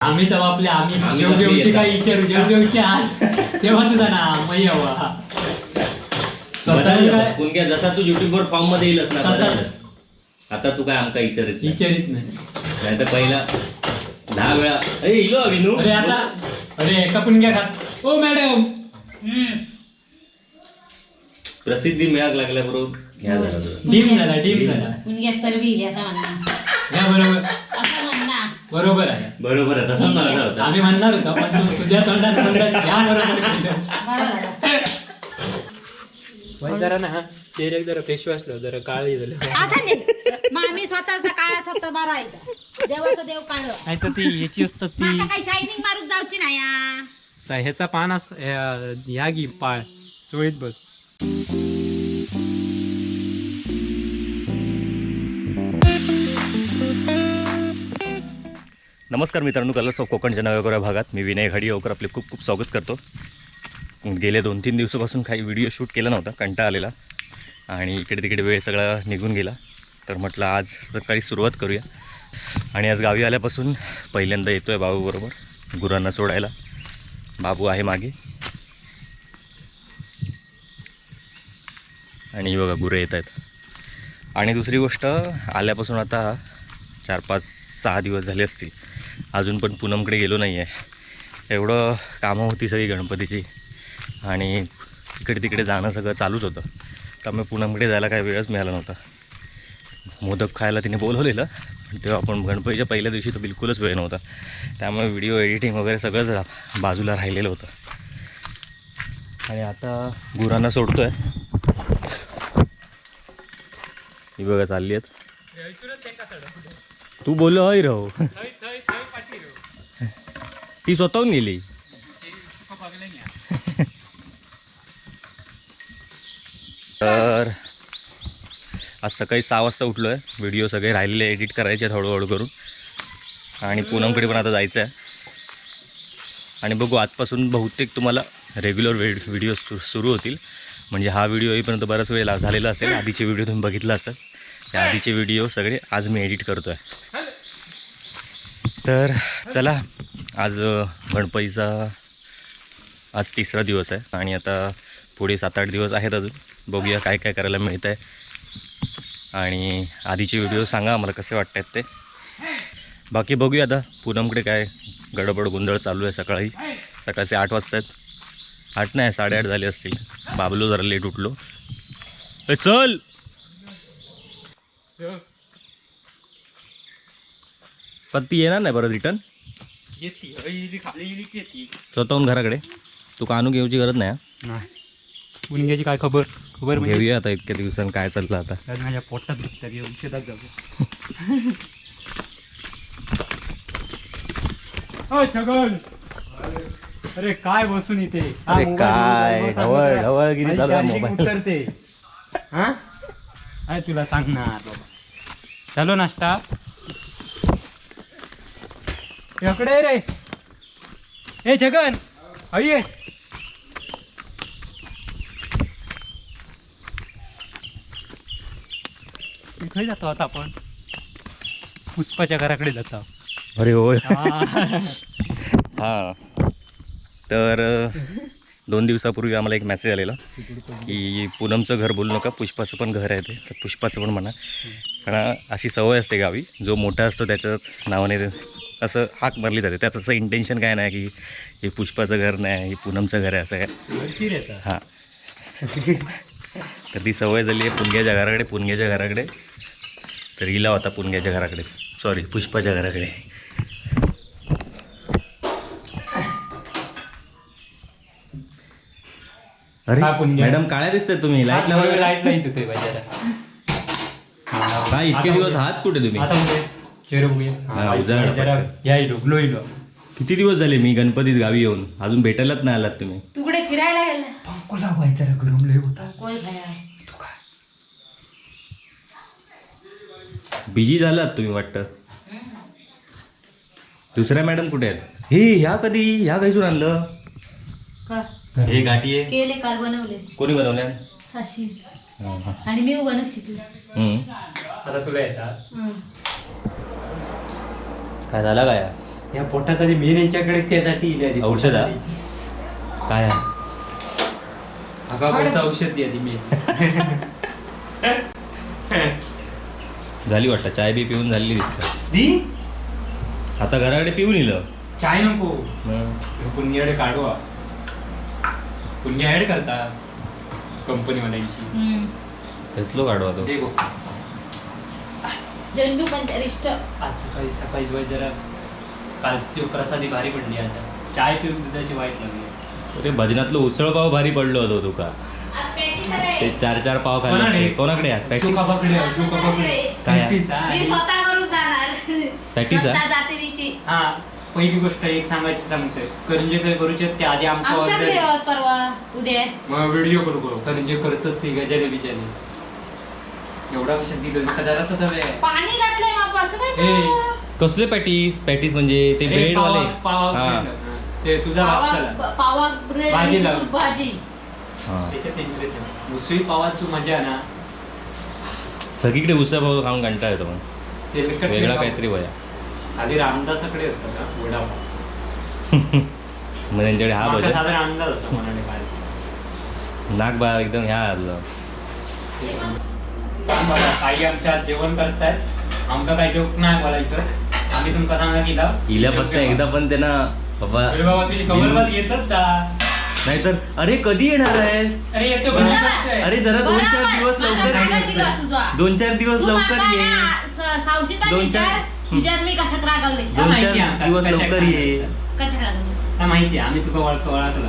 आम्ही तर आपले आम्ही आम्ही जेव आपले जेवची येतात. काही विचारू जेव जेवची आज तेव्हा तुझा ना मग हवा स्वतः बदललं काय पुणग्या जसा तू युट्यूब वर फॉर्म मध्ये येईलच ना तसा. बदललं. आता तू काय आमका विचारित नाही. विचारित नाही. नाही तर पहिला 10 वेळा ए इलो अभिनू. अरे आता अरे एका पुणग्या खात ओ मॅडम. प्रसिद्धी मिळाक लागल्याबरोबर ह्या झाला तुझा. डीम झाला, डीम झाला. पुणग्यात चरबी इली असं म्हणणार. या बरोबर. असं म्हणणार. बरोबर आहे. बरोबर आहे, तसंच म्हणायचा होता. आम्ही म्हणणार होतो पण तू तुझ्या तोंडात म्हणलास, या बरोबर केलं. बरं झालं. बाई, जरा ना चेहऱ्याक जरा फेस वॉश लाव, जरा काळी झालं. असं नाही, मग आम्ही स्वतःचा काळा स्वतः बरा आहे. देवा तो देव काढ. नाही तर ती ह्याची असतात मग ती आता काही शायनिंग मारून जाऊची नाही हा. तर ह्याचा पान अस ह्या घे पाळ चोळीत बस. नमस्कार मित्रांनो, कलर्स ऑफ कोकणच्या नव्या भागात मी विनय घाडीगावकर आपले खूप खूप स्वागत करतो. गेल्या 2-3 दिवसापासून काही व्हिडिओ शूट केला नव्हता, कंटाळा आलेला आणि इकडे तिकडे वेळ सगळा निघून गेला. तर म्हटलं आज सकाळी सुरुवात करूया. आणि आज गावी आल्यापासून पहिल्यांदा येतो आहे बाबूबरोबर गुरांना सोडायला. बाबू आहे मागे आणि बघा गुरं येत आहेत. आणि दुसरी गोष्ट, आल्यापासून आता 4-5-6 दिवस झाले असतील, अजून पण पूनमकडे गेलो नाही आहे. एवढं कामं होती सगळी गणपतीची आणि इकडे तिकडे जाणं सगळं चालूच होतं, त्यामुळे पूनमकडे जायला काही वेळच मिळाला नव्हता. मोदक खायला तिने बोलवलेलं, पण तेव्हा आपण गणपतीच्या पहिल्या दिवशी तर बिलकुलच वेळ नव्हता, त्यामुळे व्हिडिओ एडिटिंग वगैरे सगळंच बाजूला राहिलेलं होतं. आणि आता गुरांना सोडतो आहे, ही बघा चालली आहेत. तू बोल हय राहो, ती स्वतःहून गेली. तर आज सकाळी 6 वाजता उठलो आहे. व्हिडिओ सगळे राहिलेले एडिट करायचे आहेत हळूहळू करून. आणि पूनमकडे पण आता जायचं आहे. आणि बघू आजपासून बहुतेक तुम्हाला रेग्युलर व्हिडिओ सुरू होतील. म्हणजे हा व्हिडिओ येईपर्यंत बराच वेळ झालेला असेल, आधीचे व्हिडिओ तुम्ही बघितला असेल, त्या आधीचे व्हिडिओ सगळे आज मी एडिट करतो आहे. तर चला, आज गणपतीचा आज 3रा दिवस आहे आणि आता पुढे 7-8 दिवस आहेत अजून. बघूया काय काय करायला मिळतं आहे. आणि आधीचे व्हिडिओ सांगा आम्हाला कसे वाटत आहेत ते. बाकी बघूया आता पूनमकडे काय गडबड गोंधळ चालू आहे. सकाळी सकाळचे 8 वाजता आहेत, 8 नाही 8:30 झाले असतील. बाबलो जरा लेट उठलो. ए, चल. पण ती येणार नाही परत रिटर्न स्वतःहून घराकडे. तू कानू घेऊची गरज नाही हा? पुणग्याची काय खबर खबर म्हणजे घेऊया आता इतक्या दिवसांनी काय चाललं आता. आज माझ्या पोटात दुखतात, येऊन शेतात जाऊ. ओ छगन, अरे काय बसून इथे हा अरे मोबाईल काय, बघून ढवळ- सांगतो तुला. ढवळगिरी माझी चालू आहे चार्जिंग मोबाईल. उतरते. हा काय तुला सांगणार बाबा. चलो नाश्ता इकडे रे. ए छगन, आई इथे जातो आता आपण पुष्पाच्या घराकडे जातो. अरे होय. हा. हां, तर 2 दिवसापूर्वी आम्हाला एक मेसेज आलेला की पूनमचं घर बोलू नका, पुष्पाचं पण घर आहे ते, तर पुष्पाचं पण म्हणा. कारण अशी सवय असते गावी, जो मोठा असतो त्याच्याच नावाने ते असं हाक मारली जाते. त्यात असं इंटेन्शन काय नाही की हे पुष्पाचं घर नाही, हे पूनमचं घर आहे, असं काय. वरची रे आता. हां, तर ती सवय झाली आहे पुणग्याच्या घराकडे, पुणग्याच्या घराकडे. तर हिला होता पुणग्याच्या घराकडे, सॉरी पुष्पाच्या घराकडे. अरे हा, पुणग्या. मॅडम काळ्या दिसताय तुम्ही, लाईट लावा जरा. लाईट लाईट होतोय बाई जरा. काय इतके आता दिवस हात कुठे तुम्ही? आता बघूया. चेहरा बघूया. हा, उजाळा जरा पटकन. या इलो, ग्लो इलो. किती दिवस झाले मी गणपतीत गावी येऊन, अजून भेटायलाच नाही आलात तुम्ही. तू कुठे फिरायला गेला? पंखो लावाय जरा, गरम लय होता. कोण भया? तू काय बिझी झालात तुम्ही वाटतं. दुसऱ्या मॅडम कुठे आहेत? हे ह्या कधी ह्या कैसून आणलं? का? हे गाठी आहे. केले काल बनवले. कोणी बनवल्या? साशी हां, हां. आणि मी उगाच शिकले. हम्म. आता तुला येतात. हम्म. काय झालं काय? या पोटात आधी मेन यांच्याकडे त्यासाठी इले आधी. औषध हा? काय आहे? अगा कोणतं औषध दे आधी मेन. झाली वाटतं चाय बी पिऊन झालेली दिसतं. दी आता घराकडे पिऊन इलं. चाय नको. मग पुण्याकडे काढू हा. पुण्य ऍड करता कंपनीवाल्यांची. हम्म. कसलो काढवा तो. देखो. झेंडू पंचरिष्ट. आज सकाळी सकाळी जेव्हा जरा कालची प्रसादी भारी पडली, आता चाय पिऊन दुधाची वाईट लागली. अरे भजनातलं उसळ पाव भारी पडलो होतो तुका. ते चार चार पाव खाल्ले कोणाकडे? होते. कोणाकडे आहेत? पॅटीस? अशोकाबाकडे, अशोकाबाकडे. काय आहे? पॅटीस, हा. मी स्वतः करून जाणार. पॅटीस, हा? स्वतः जाते दिवशी. हा, पहिली गोष्ट एक सांगायची सांगतोय, करंजे काय करूचे ते आधी आमका आमच्याकडे ऑर्डर. परवा उद्या. मग व्हिडिओ करू करू करंजे करतात ते गजाने बिजाने. एवढा औषध दिलं का जरासा तर वेळ आहे. पाणी घातलंय बापा, असं काय ए. तर? कसले पॅटीस? पॅटीस म्हणजे ते अरे, ब्रेड वाले? पावा हा. bread, हा. ते तुझा बाप झाला. पावा पावा ब्रेड भाजी आणि लाव. तूप भाजी. हा. त्याच्यात इंटरेस्ट आहे उसळी पावाची मजा ना. सगळीकडे उसळ पाव खाऊन कंटाळा येतो मग. तेलकट वेगळा नाही काहीतरी वया. खाली रामदासाकडे असतं का वडापाव? मग त्यांच्याकडे हा माका भजन साधारण अंदाज असा मनाने काय असेल. नाक बा एकदम ह्या आलं. सांग बाबा, काही आमच्या जेवण करतायत, आमका काही जोक नाही बोला इथं. आम्ही तुमका सांगा की इल्यापासून एकदा पण त्यांना बाबा. अरे बाबा, तुझी कमर येतात का? नाहीतर अरे कधी येणार आहेस? अरे येतो भजी करतोय. अरे जरा दोन चार बरोबर. दिवस माका लवकर माका ये. शिकवा तुझा. दोन चार दिवस तू लवकर माका ये. ना, सावशीचा दोन विचार चार- तुझ्यात मी कशात रागावले? काय दोन माहिती चार आमका, दिवस कशा लवकर ये. कशात रागावले? काय माहिती आम्ही तुका ओळखलं. काय ओळखलं?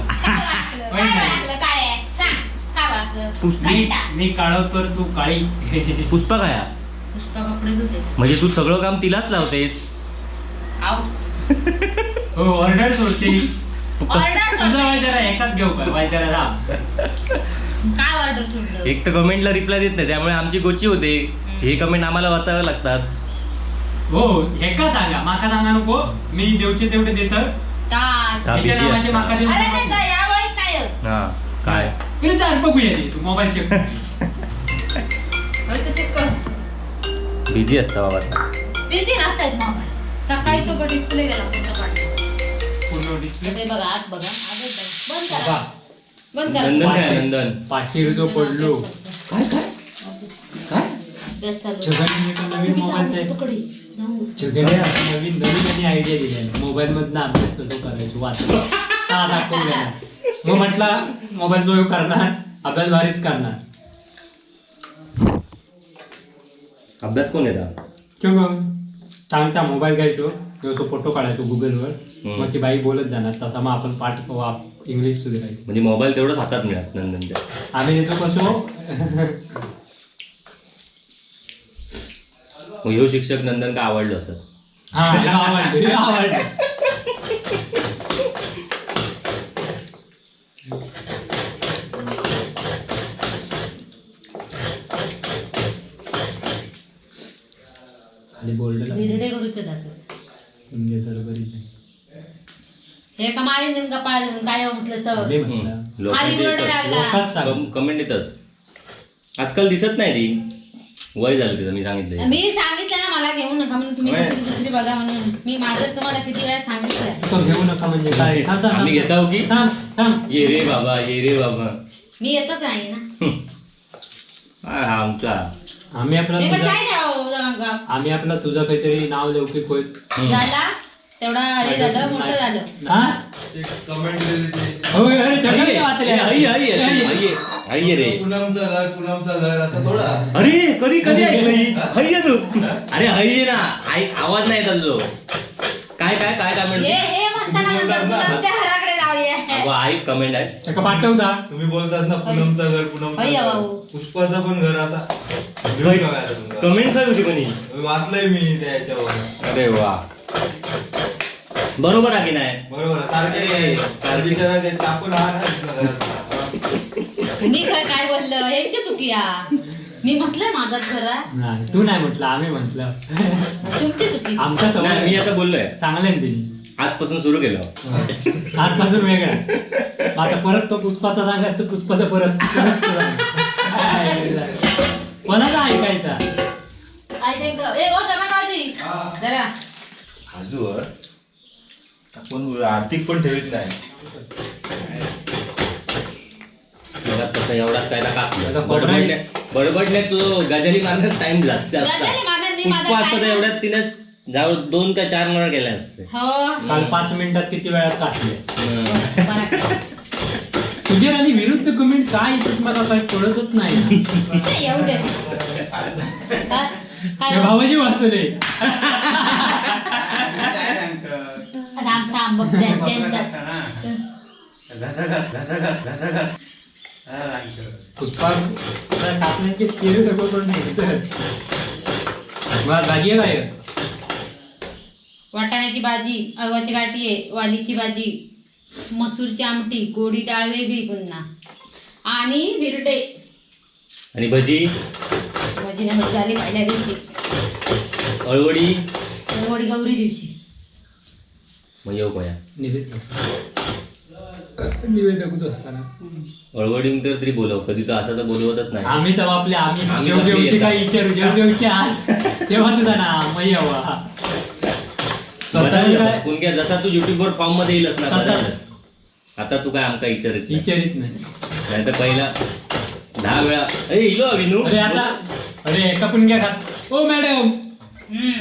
होय काय नाही. ओळखलं? काय आहे? सांग, काय ओळखलं? मी कष्टा. मी काळवतर तू काळी. पुष्पा काय? पुष्पा कपडे धुते. म्हणजे तू सगळं काम तिलाच लावतेस? आऊ. हो, ऑर्डर सोडते. ऑर्डर तुझा सोडते. वायजरा एकाच घेऊ का वायजरा थांब. काय ऑर्डर सोडलं? एक तर कमेंटला रिप्लाय देत नाही, त्यामुळे आमची गोची होते. हे कमेंट आम्हाला वाचावे लागतात. हो, हेका सांगा, माका सांगा नको. मी देवचे तेवढे देत. काय? का ह्याच्या भीती नावाचे असते. माका देऊ अरे नको. ते या वळीत नाही होत. हा काय? अरे चाल बघूया रे, तू मोबाईल चेक. होय तर चेक कर. बिझी असता बाबा आता. बिझी नसतायत मोबाईल. सकाळी तो डिस्प्ले गेला तुमचा पाडला. पूर्ण डिस्प्ले. अरे बघा, आत बघा, आतच बघा. बंद करा, बंद करा. नंदन काय नंदन? पाचीर जो पडलो. काय काय काय? अभ्यास चालू. जगाने एका नवीन तुम्ही मोबाईल जाऊ तिकडे. जाऊ. जगाने नवीन नवीन त्यांनी आयडिया दिल्या. मोबाईल मधनं अभ्यास कसं करायचो वाच हा दाखवून. मग म्हटला मोबाईल जो करणार अभ्यास भारीच करणार. अभ्यास कोण येतात? किंवा चांगला मोबाईल घ्यायचो किंवा तो फोटो काढायचो गुगलवर. हम्म. मग ती बाई बोलत जाणार तसा मग आपण पाठ इंग्लिश सुधारायचो. म्हणजे मोबाईल तेवढंच हातात मिळत नंदनच्या. आम्ही देतो कसो. मग ह्यो शिक्षक नंदन का आवडलं असं? हा, हे आवडलं, हे आवडलं. खाली बोर्ड लागला. बिरडे करूचे त्याचं. म्हणजे बरोबरीच आहे. हे का मारीन तुमका पाय धरून काय म्हटलं तर. मी म्हटलं. खाली ओरडू लागला. लोकांच सांग. कमेंट येतात आजकाल दिसत नाही ती. वय झालं तिचं, मी सांगितलं. मी सांगितलं ना मला घेऊ नका म्हणून, तुम्ही होय. कसली दुसरी बघा म्हणून. मी माझं तुम्हाला किती वेळा सांगितलं. तो घेऊ नका म्हणजे काय? थांब, थांब, आम्ही थांब. घेताव की? थांब थांब. ये रे बाबा, ये रे बाबा. मी येतच नाही ना. हा हा आमचा. आम्ही आपला हे पण तुझा काय द्यावं जणांका? आम्ही आपला तुझा काहीतरी नाव लौकिक होईल. हम्म. झाला तेवढा हे झालं, मोठं झालं. हा? एक कमेंट दिली ती. हो, अरे जगाने वाचले. हई हई हई हई हई रे. पूनमचं घर, पूनमचं घर असं थोडा. अरे कधी कधी ऐकलं ही? हई आहे तू. अरे हई आहे ना, आवाज नाही येत तुझो. काय काय काय हे कमेंट? हे म्हणताना म्हणतात गुलाबच्या घराकडे जाऊया. अगं ऐक, कमेंट आहे. एका पाठवता. तुम्ही बोलतात ना पूनमचं घर, पूनमचं अय्या घर. भाऊ. पुष्पाचं पण घर असा व्हिडिओ बघायला तुमचा. कमेंट काय होती कोणी? वाचलंय मी त्या याच्यावर. अरे वा, बरोबर आहे की नाही? बरोबर आहे, सारखे सारखे. बिचारा ते चाकून हा ना इथनं घरात. मी काय काय बोललं यांची चुकी आ. मी म्हटलं माझाच घर आहे. नाही, तू नाही म्हटलं, आम्ही म्हटलं. तुमची चुकी. आमचा नाही, मी सवय आता बोललोय. चांगलं आहे ना त्यांनी. आजपासून सुरू केलं. आजपासून वेगळा. मग आता परत तो पुष्पाचा सांगा, तो पुष्पाचा परत परत तो सांगा. काय? कोणाचा ऐकायचा? I think ए ओ जगा काळजी हा. जरा. आजूवर. आपण आर्थिक पण ठेवीत नाही. बघा तसं एवढाच कायदा आता कापलं. खोबरं- बडबडल्या बडबडल्या तू गजाली मारण्यास टाइम जास्त गजाली मारण्यात नाही, माझा पुष्प असतं तर time- एवढ्यात तिने जाऊ 2 का 4 नळ केल्या असते. हो. काल 5 मिनिटात किती वेळात कापले. बरं. तुझे आणि विरुद्ध कमेंट काय येतात मला काही कळतच नाही. ते येऊ दे. हा? काय हे भावाजी वाचले. थांब थांब बघ त्यांचा. पुष्पा कापण्याचे तेल सगळं पण नाही तर. मग भाजी आहे काय? वाटाण्याची भाजी, अळवाची गाठी आहे, वालीची भाजी, मसूरची आमटी, गोडी डाळ वेगळी पुन्हा, आणि बिरडे. आणि भजी. भाजी नाही, भजी झाली पहिल्या दिवशी. अळवडी. गोडी गौरी दिवशी. मग येऊ कोया. निवेद निवेदकच असताना अळवडी तर तरी बोलव कधी, तर असं तर बोलवतच नाही. आम्ही तर आपले आम्ही आम्ही जेव तर जेवची येतात. काही विचारू जेव जेवची आज तेव्हा सुद्धा ना मग यावा स्वतः बदललं. काय पुणग्या जसा तू युट्यूब वर फॉर्म मध्ये येईलच ना तसा. बदललं. आता तू काय आमका विचारित नाही. विचारित नाही. नाही तर पहिला 10 वेळा अरे इलो अभिनू. अरे आता अरे एका पण घ्या खात ओ मॅडम. हम्म.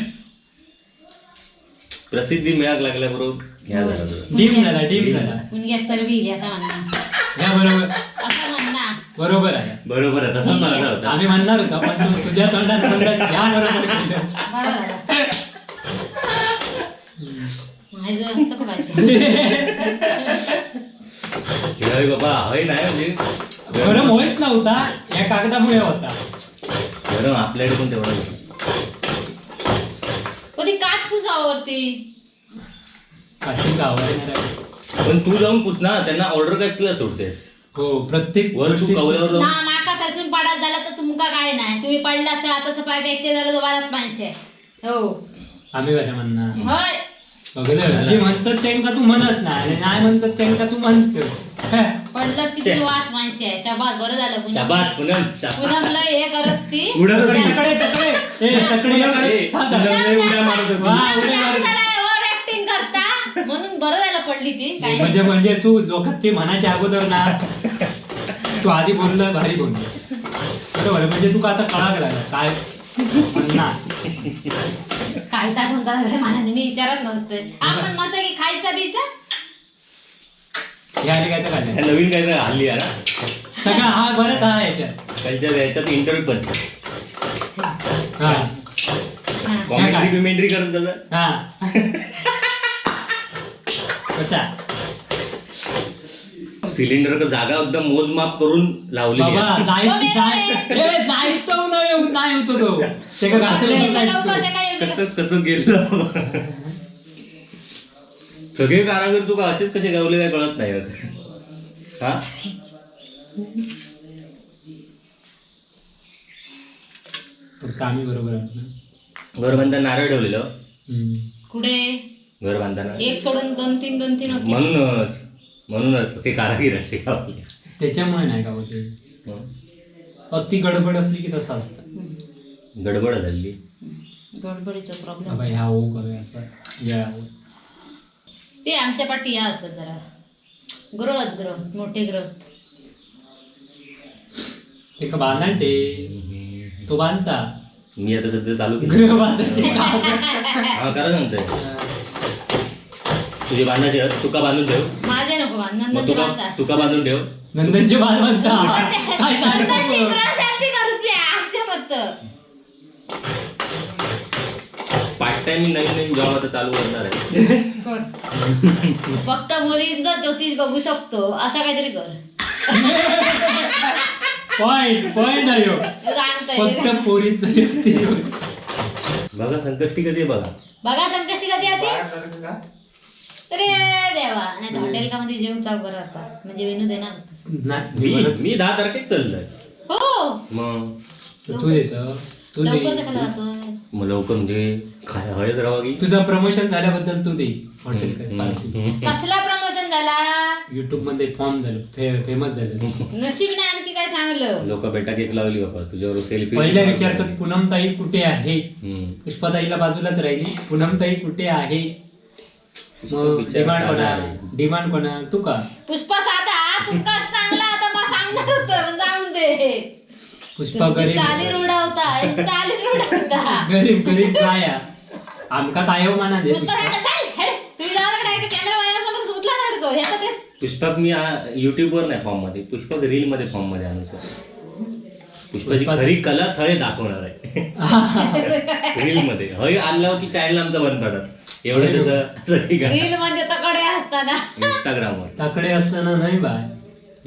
प्रसिद्धी मिळाक लागल्याबरोबर ह्या झाला तुझं. डीम झाला, डीम झाला. पुणग्यात चरबी असं म्हणणार. ह्या बरोबर. असं म्हणणार. बरोबर आहे. बरोबर आहे, तसाच म्हणायचा होता. आम्ही म्हणणार होतो पण तू तुझ्या तोंडात म्हणलं ह्या बरोबर केलं. बरं झालं. माझं असतं बघायचं. हे बाबा हय नाही म्हणजे गरम होत नव्हता या कागदामुळे होता. गरम आपल्याकडे पण तेवढा होता. कधी काच पुसावरती. काशी गावाला नाही. पण तू जाऊन पुस ना त्यांना, ऑर्डर काय तुला सोडतेस? हो प्रत्येक वर तू गोष्टीत- कौलावर जाऊन ना माका थसून पडत झालं तर तुमका काय नाही, तुम्ही पडला असता आता सपाय व्यक्ती झालं तर बराच माणसे हो. आम्ही कशा म्हणणार? होय. बघलं जे म्हणतात त्यांका तू म्हणत नाही आणि नाही म्हणतात त्यांका तू म्हणतो. पडलं की तू वाच माणसे आहे. शाबास, बरं झालं पूनम. शाबास पूनम, शाबास. पूनमला हे करत ती. उडत होती. तकडे तकडे ए तकडे ए, थांब, थांब. पूनम लय उड्या मारत होती. वा, उड्या मारत. ओव्हर ऍक्टिंग करता म्हणून बरं झालं पडली ती काय नाही. म्हणजे म्हणजे तू लोकात ते म्हणायच्या अगोदर ना तू आधी बोललं, भारी बोललं, बरोबर आहे. म्हणजे तू का आता कळा लागला काय म्हणणार. खायचा कोणता सगळे मानाने मी विचारत नसते. आपण मत की खायचा बीचा. हे आले काय तर काय ह्या नवीन काय तर हल्ली आहे ना. सगळा हा बरंच हा याच्यात. कल्चर याच्यात इंटरव्ह्यू पण हा हा. कॉमेंट्री बिमेंट्री करत दादा. हा कसा सिलेंडर का जागा एकदम मोजमाप करून लावलेली बाबा आहे. जाय तो मेला जाय ए जायतो नाही नाही होतो तो ते का घासलेलं लवकर जायचं. ते काय येऊ कसं कसं गेलं बाबा. सगळे कारागीर तुका असेच कसे गावले काय कळत नाही होत. हा फक्त आम्ही बरोबर आहोत ना. घर बांधताना नारळ ठेवलेलं. हम्म. कुठे? घर बांधताना एक सोडून दोन तीन दोन तीन होते. म्हणूनच म्हणूनच ते कारागीर असे गावले. त्याच्यामुळे नाही का होते. अति गडबड असली की तसं असतं. गडबड झाली. गडबडीचा प्रॉब्लेम. बाबा ह्या हो करूया असं या हो. ते आमच्या पाठी या असतात जरा ग्रह ग्रह मोठे ग्रह. ते का बांधण ते तो बांधता. मी आता सध्या चालू केलं. गृह बांधायचे काम. हा खरं सांगतोय. तुझे बांधायचे आहेत, तुका बांधून ठेव. माझे नको बांध, मग नंदनचे तुका बांधतात. तुका बांधून ठेव. नंदनचे बाल म्हणता काय नंदनची सांगतो. ग्रह शांती करूची असे मत. पार्ट टाइम मी नवीन नवीन जॉब आता चालू करणार आहे. कर. फक्त मुलींचा ज्योतिष बघू शकतो असा काहीतरी कर. पॉइंट पॉइंट आहे ह्यो. सांगतोय. फक्त पोरीत शक्ती. बघा संकष्टी कधी आहे बघा. बघा संकष्टी कधी आती. अरे देवा, नाही हॉटेल का मध्ये जेवता बरं आता म्हणजे मेनू देणार. नाही मी मी मी 10 तारखेत चाललोय. हो. मग तू देत तू लवकर दे. कशाला जातोय? मग लवकर म्हणजे काय हयच राहावा की. तुझं प्रमोशन झाल्याबद्दल तू दे हॉटेल कसला प्रमोशन झाला? युट्यूब मध्ये फॉर्म झालं, फेमस झालं. नशीब नाही आणखी काय सांगलं. लोक बेटा केक लावली बाबा तुझ्यावर सेल्फी. पहिल्या विचारतात पूनमताई कुठे आहे? पुष्पाताईला बाजूलाच राहिली, पूनमताई कुठे आहे? मग बिचारा डिमांड साधा कोणा आहे. डिमांड कोणा तुका. पुष्पा साधा तुमका चांगला, आता मग सांगणार होतं पण जाऊन दे. पुष्पा तुमची गरीब. चाली रुढवता, चाली रुढवता. गरीब गरीब काय आमका काय हो म्हणा दे. पुष्पा सांगता, चल हेड, तुम्ही जाऊ नका डायरेक्ट कॅमेरा माझ्या समोर उचला चढतो ह्याचा ते. पुष्पाक मी युट्यूबवर नाही फॉर्म मध्ये, पुष्पाक रील मध्ये फॉर्म मध्ये आणू सर. पुष्पाची खरी कला थंय दाखवणार आहे रील मध्ये. हय आणलं की चॅनल आमचा बंद पडत एवढं त्याचं सगळी रील मध्ये तकडे असताना. इंस्टाग्रामवर. ताकडे असताना नाही बाय.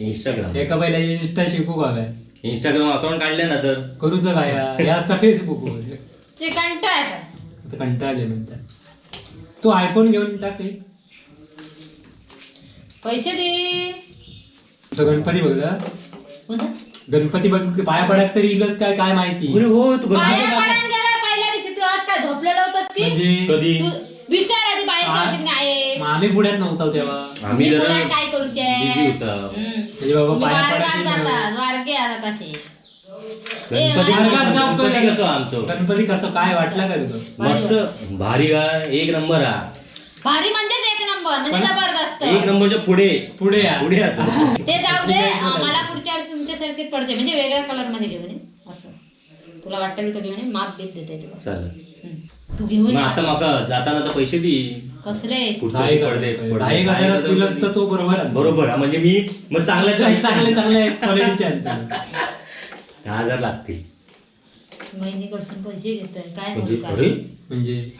इंस्टाग्राम. एका पहिल्या इन्स्टा शिकू का बाय? इंस्टाग्राम अकाउंट काढले ना तर करूच काय हे असता फेसबुकवर. ते कंटाळ येतात. आता कंटाळले म्हणतात. तू आयफोन घेऊन टाक एक. पैसे दे. तो गणपती बघला? कोणता? गणपती बघ, पाया पडत तरी इलच काय काय माहिती. अरे हो, तू पाया गणपती पडायला गेला पहिल्या दिवशी, तू आज काय झोपलेला होतास की? म्हणजे कधी? तू विचार आधी बाहेरच्या हा. औषध नाही. मग आम्ही पुण्यात नव्हतो तेव्हा. आम्ही जरा पुण्यात काय करूचे? बिझी होता. म्हणजे बाबा तुम्ही पाया वारकात पडत जाता, वारके आहात असे. ए, गणपती मला- गणपती कसं आमचं? गणपती कसं काय वाटलं का तुझं? मस्त भारी हा, एक नंबर हा. भारी म्हणजेच एक नंबर म्हणजे जबरदस्त. एक नंबरच्या पुढे. पुढे या. पुढे आता. ते जाऊ दे, मला पुढच्या वर्षी तुमच्यासारखीच पडते, म्हणजे वेगळ्या कलर मध्ये घेऊन ये असं तुला वाटेल तर घेऊन ये, माप बीप देते तुला. चालेल. हम्म. तू घेऊन मग ये. आता माका जाताना तर पैसे दे. कसले? पुढच्या दहा वर्षी एक पडदे हजार. पडदे. दहा एक दहा एक हजारात हजार दिलंस तर तो बरोबर आहे. बरोबर हा, म्हणजे मी मग चांगल्या चांगले चांगले क्वालिटीचे आणतो. 10,000 लागतील. बहिणीकडसून पैसे घेतोय काय म्हणजे बोलू काय? अरे म्हणजे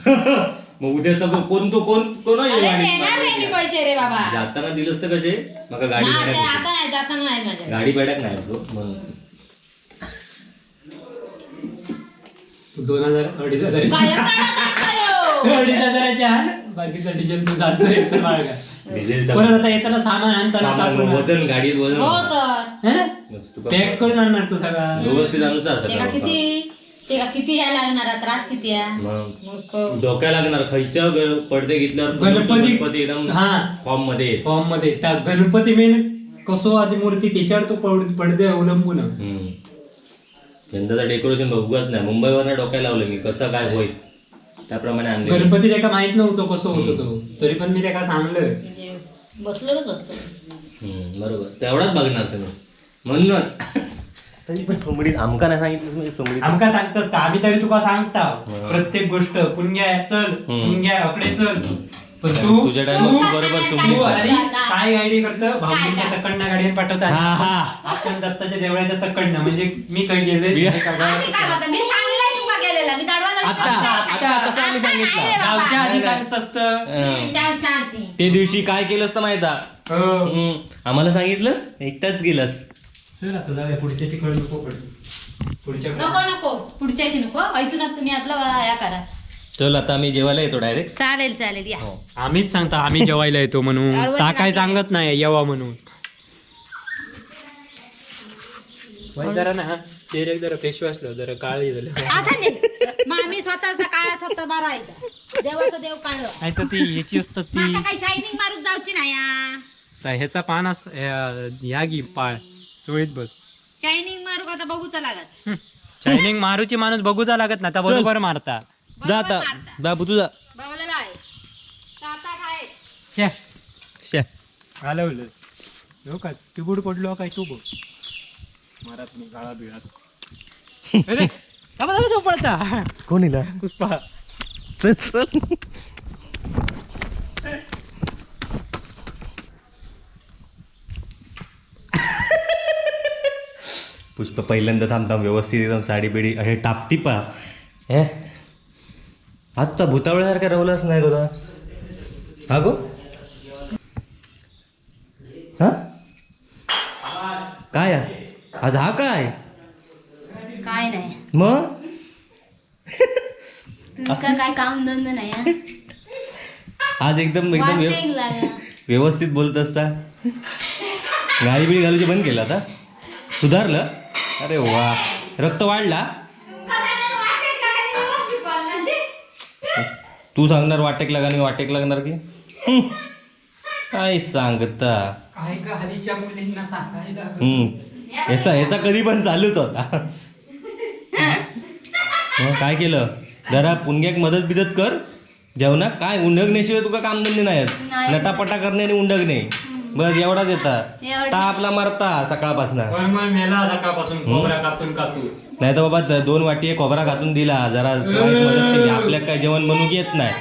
मग उद्या सगळं कोण तो कोण कोण अरे येईल गाडी? देणार नाही मी पैसे रे बाबा. जाताना दिलंस तर कसे मका गाडी नाही, भाड्याक ते होती. आता नाही, जाताना नाही माझ्या. गाडी भाड्याक नाही तो म्हणून. तू 2,000 2,500 कायम रडत असतो ह्यो. 2,500ची आण, बाकीचा डिझेल तू जातो एक मार्ग. डिझेलचा परत आता येताना सामान आणताना सामान टाकून आण. वजन गाडीत वजन. हो तर. हं? मग तुका पॅक करून आणणार तू सगळा. व्यवस्थित आणूचा ते का असं किती, ते का किती ह्या लागणार आहे, त्रास किती आहे मग मूर्ख. डोक्या लागणार खयच्या पडदे घेतल्यावर गणपती गणपती एकदम हा फॉर्म मध्ये येत. फॉर्म मध्ये त्या गणपती मेन कसो आधी मूर्ती त्याच्यावर तो पडदे अवलंबून आहे. हम्म. यंदाचं डेकोरेशन बघूच नाही, मुंबईवर डोक्याला लावलं मी कसं काय होईल त्याप्रमाणे आणले. गणपती त्याका माहित नव्हतं कसं होतं तो, तरी पण मी त्याका सांगलं. म्हणजे बसलेलोच असतो. बरोबर, तेवढाच बघणार तुम्ही म्हणूनच. तरी पण सुमडीत आमका नाही सांगितलं म्हणजे सुमडीत आमका सांगतस का? आम्ही तरी तुका सांगता हा. प्रत्येक गोष्ट, पुणग्या चल, हम्म. पुणग्या अकडे चल, पण तू तुझ्या टाइम तू- बरोबर तू सुमडीत आणि झाला. काय आयडी करतं भाऊजींच्या तकडनं गाडीवर पाठवतात. हा हा आपण दत्ताच्या देवळाच्या तकडनं, म्हणजे मी काही गेले मी- आम्ही काय म्हणतो, मी सांगितलंय तुका गेलेला मी दाडवा आता आता तसं आम्ही सांगितलं. गावच्या आधी नाही, नाही. सांगत असतं. हं. ते दिवशी काय केलंस तर माहित आहे? हो. आम्हाला सांगितलंस एकटाच गेलंस. चल आता जाऊया पुढच्याची कळ नको पडू पुढच्या नको नको पुढच्याशी नको, ऐकून तुम्ही आपला या करा. चल आता आम्ही जेवायला येतो डायरेक्ट. चालेल चालेल या. आम्हीच सांगता आम्ही जेवायला येतो म्हणून, गाढवाची ता काय गाठी. सांगत नाही येवा म्हणून. वय जरा ना चेहऱ्याक जरा फेस वॉश जरा काळी झालं. असं नाही, मग आम्ही स्वतःचा काळा स्वतः बरा आहे, देवाचं देव काळ. नाही तर ती ह्याची असतात मग ती आता काही शायनिंग मारून जाऊची नाही हा. तर ह्याचा पान असत ह्या गी पाळ चोळीत बस. शायनिंग मारू का बघूच लागत. शायनिंग मारूची माणूस बघूचा लागत ना, त्या बरोबर मारता. जा आता बाबू तुझा. बघलेला आहे 7-8 आहे. शे शे. घालवलं हो का तिबूड पडलो काय तू बघ मारात मी गाळा बिळात. अरे थांबा थांबा पडता. कोण इला? पुष्पा. चल चल. पुष्प पहिल्यांदा थांब थांब व्यवस्थित एकदम साडी बिडी असे टापटिपा हे. आज तर भूतावळ्यासारखा रवलाच नाही तुला हा गो हा काय हा? आज हा काय? काय नाही. मग तुमका काय काम धंदा नाही हा? आज एकदम एकदम वाटेक लागला. व्यवस्थित बोलत असता. गाडी बिडी घालूची बंद केलं आता, सुधारलं. अरे वा, रक्त वाढला. तुमका जाणार वाटेक लागली व्यवस्थित बोलणार शी. तू सांगणार वाटेक लागा आणि वाटेक लागणार की हम्म. काय सांगता. काय का हलीच्या मुलींना सांगायला. हम्म. ह्याचा ह्याचा कधी पण चालूच होता. मग काय केलं जरा पुणग्याक मदत बिदत कर. जेवणात काय उंडगण्याशिवाय तुका कामधंदे नाही. नाही. नटापटा करणे आणि उंडगणे बस एवढाच येतात. एवढं. तापला मारता सकाळपासनं. पण मग मेला सकाळपासून कोबरा कातून कातून. नाही तर बाबा 2 वाटी खोबरा घातून दिला जरा वाईट मदत केली. आपल्या काय जेवण बनवू येत नाही.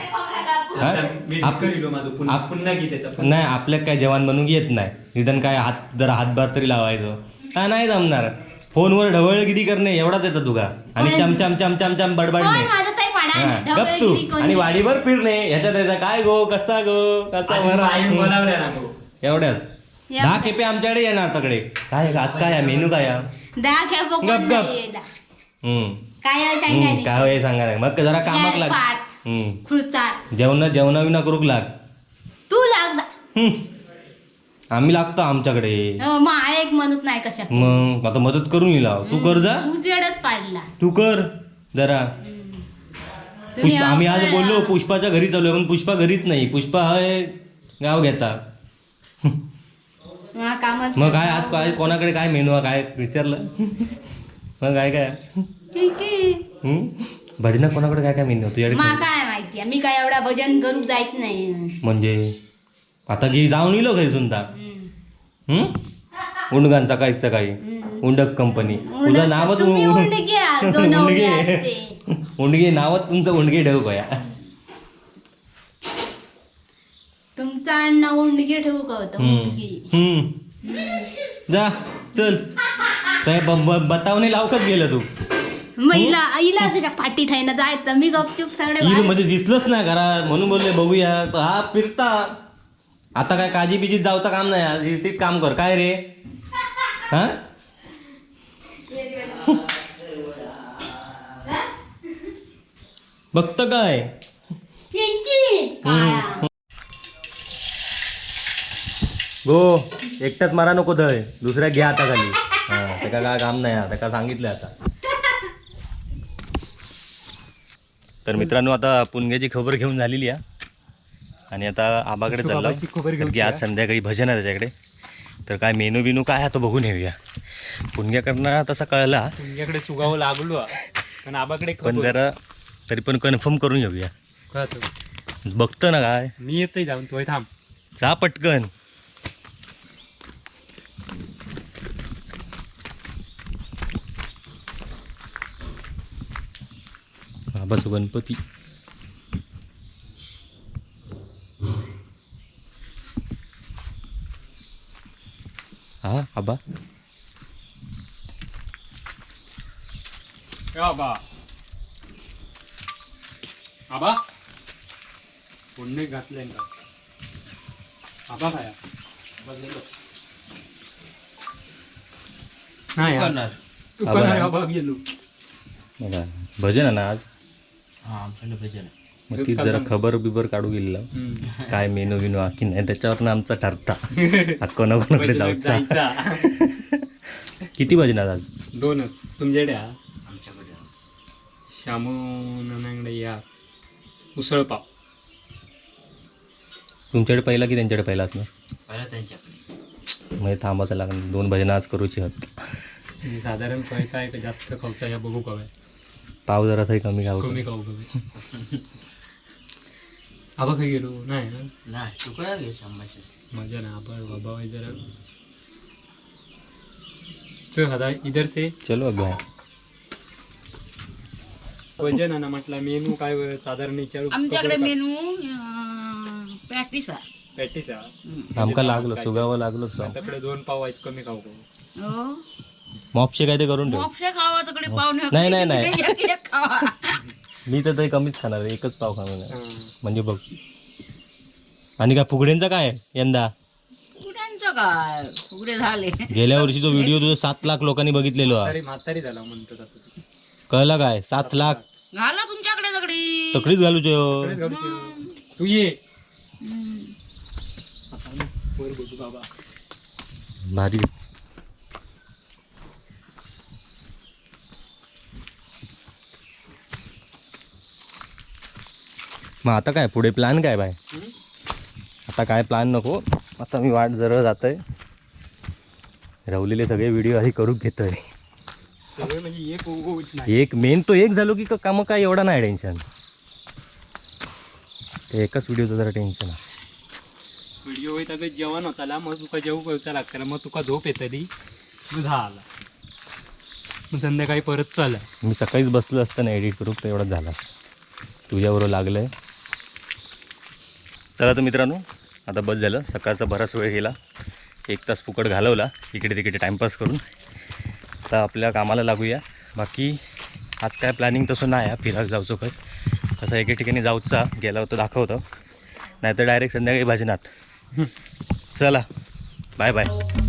हा? मी करीलो माझं पुन्हा पुन्हा घे त्याचा. नाही, आपल्या काय जेवण बनवून येत नाही, निदान काय हात जरा हातभार तरी लावायचो. हा नाही जमणार. फोनवर ढवळगिरी करणे एवढाच येतं तुका आणि चमचम चमचम चम बडबडणे. कोण माझं ताई पाडा हा, गप तू ढवळगिरी कोण आणि वाडीवर फिरणे ह्याच्यात त्याचा काय गो कसा गो कसा आणि बरा बाईन बोलावल्या ना गो. एवढ्याच. 10 खेपे आमच्याकडे येणार तकडे. काय आज काय मेनू काय हा? 10 खेप कोण गप, गप. नाही येला. हम्म. काय आहे सांगा नाही. काय होय सांगा नाही. मग जरा कामाक लाग. पाट. हम्म. खुळचाट. जेवण जेवणाविना करूक लाग. तू लाग. हम्म. आम्ही लागतो आमच्याकडे. हो, मग एक म्हणत नाही कशा. मग आता मदत करून येईल आहो. तू कर जा. उजेडच पाडला. तू कर जरा. तुम्ही पुष्पा आम्ही आज अवघड बोललो आहात. पुष्पाच्या घरी चालू पण पुष्पा घरीच नाही. पुष्पा हाय गाव घेता. हा, कामात. मग काय आज काय कोणाकडे काय मेनू आहे काय विचारलं मग काय काय? ठीक आहे. हम्म? भजना कोणाकडे काय काय मेनू तुझ्याकडे? मा काय माहिती, मी काय एवढा भजन करू जायच नाही. म्हणजे आता की जाऊन येलो घरी सुद्धा. हम्म. उंडगान सकाळी सकाळी. हम्म. उंडक कंपनी तुझं नावच तुम्ही उंडगे आहात, दोन उंडगे. असते. उंडगे नावच तुमचं उंडगे ठेवू काय? तुमचा अण्णा उंडगे ठेवू का होतं उंडगे. हम्म. जा चल ते बतावणी लावकच गेलं तू. मग हिला हिला असं फाटी थाय ना जायचं मी गपचूप सगळे इल बाहेर- मध्ये दिसलंच ना घरात म्हणून बोलले बघूया तर हा फिरता. आता काय काजी बिजीत जाऊचं काम नाही आज इथेच काम कर काय रे. हा बघत काय? काळा. गो एकटाच मारा नको धय दुसऱ्या घ्या आता खाली. हा त्याका काय काम नाही हा, त्याका सांगितलं आता. तर मित्रांनो आता पुणग्याची खबर घेऊन झालेली आहे आणि आता आबाकडे चाललो बाबाची खबर कारण की घेऊची आज संध्याकाळी भजन आहे त्याच्याकडे. तर काय मेनू बिनू काय आहे तो बघून येऊया. पुणग्याकडनं तसा कळला तुमच्याकडे सुगावं लागलो हा. पण आबाकडे पण खबर. जरा तरी पण कन्फर्म करून घेऊया. कळतं. बघतो ना काय. मी येतोय जाऊन तू थांब. जा पटकन. बाबा गणपती हा आबा. ए आबा आबा फोडणे घातले का आबा खाया नाही हा. तू आबा कोण नाही. आबा गेलो. बघा, भजन आहे ना आज. मग तीच जरा खबर बिबर काढू गेलेला काय मेनू बिनू आहे की नाही त्याच्यावरनं आमचा ठरता आज कोणाकोणाकडे जाऊचा. जायचा. किती भजन आहेत आज? दोनच तुमच्याकडे हा? श्यामू नानांकडे या उसळ पाव. तुमच्याकडे पहिला की त्यांच्याकडे पहिला असणार? म्हणजे थांबायचं लागणार 2 भजन आज करूची हत. म्हणजे साधारण काय काय का जास्त खाऊचा या बघू कवे. पाव जरा थंय कमी खाऊ. कमी खाऊ कमी. आबा खाई गेलो नाही ना? मजा ना आबा बाबा वय जरा चल आता इधर से. चलो अभ्या. वजन ना म्हटलं मेनू काय वय साधारण विचारू. आमच्याकडे मेनू पॅटीस आहे. पॅटीस हा. आमका लागलो सुगावा लागलो. आताकडे 2 पाव आहेत कमी खाऊ करू. हो. मॉपशे काय ते करून ठेव. मोपशे खावा तिकडे पाहुणे. नाही, नाही, नाही. एक एक खावा. मी तर ते कमीच खाणार आहे, एकच पाव खाणार आहे. हा. म्हणजे बघ आणि काय फुगड्यांचा काय यंदा? फुगड्यांचं काय फुगडे झाले. गेल्या वर्षी तो व्हिडिओ तुझा 7 लाख लोकांनी बघितलेलो हा. म्हातारी म्हातारी झाला म्हणतात आता तू. कळलं काय 7 लाख. घाला तुमच्याकडे सगळी. तकडीच घालूचे इकडेच घालूचे. तू ये. आता ना, वर बघू बाबा. भारी. मग आता काय पुढे प्लॅन काय बाय? आता काय प्लॅन नको. आता मी वाट जरा जातोय राहुलेले सगळे व्हिडिओ आधी करून घेतोय. सगळे म्हणजे एक उगवत नाही. एक मेन तो एक झालो की कामं काय एवढा नाही टेन्शन. ते एकाच व्हिडिओचं जरा टेन्शन आहे. व्हिडिओ होईत अगं जेवण होताला, मग तुका जेवू करूचा लागताला, मग तुका झोप येतली, मग झाला, मग संध्याकाळी परत चला. मी सकाळीच बसलो असतं ना एडिट करू तर एवढं झालं असतं. तुझ्याबरोबर लागलं आहे. चला तर मित्रांनो, आता बस झालं. सकाळचा बराच वेळ गेला, एक तास फुकट घालवला इकडे तिकडे टाईमपास करून. आता आपल्या कामाला लागूया. बाकी आज काय प्लॅनिंग तसं नाही आहे फिरायला जाऊचं काय तसं. एके ठिकाणी जाऊचा गेला होतं दाखवतं, नाहीतर डायरेक्ट संध्याकाळी भजनात. चला, बाय बाय.